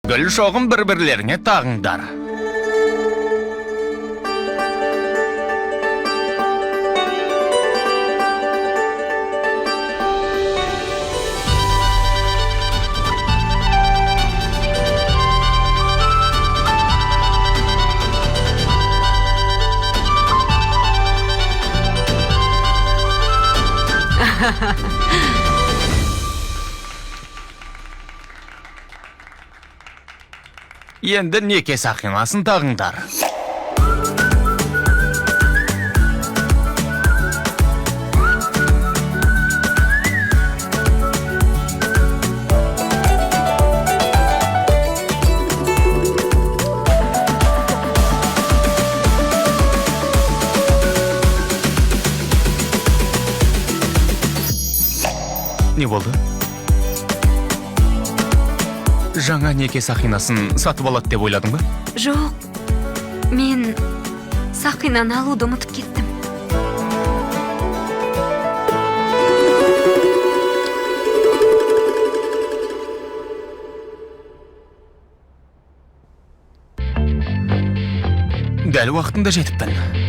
Гүл шоғын бір-бірлеріңе тағыңдар. Енді неке сақинасын тағыңдар. Не болды? Жаңа неке сақинасын сатып алады деп ойладың ба? Жоқ, мен сақинаны алуды ұмытып кеттім. Дәл уақытында жетіппін.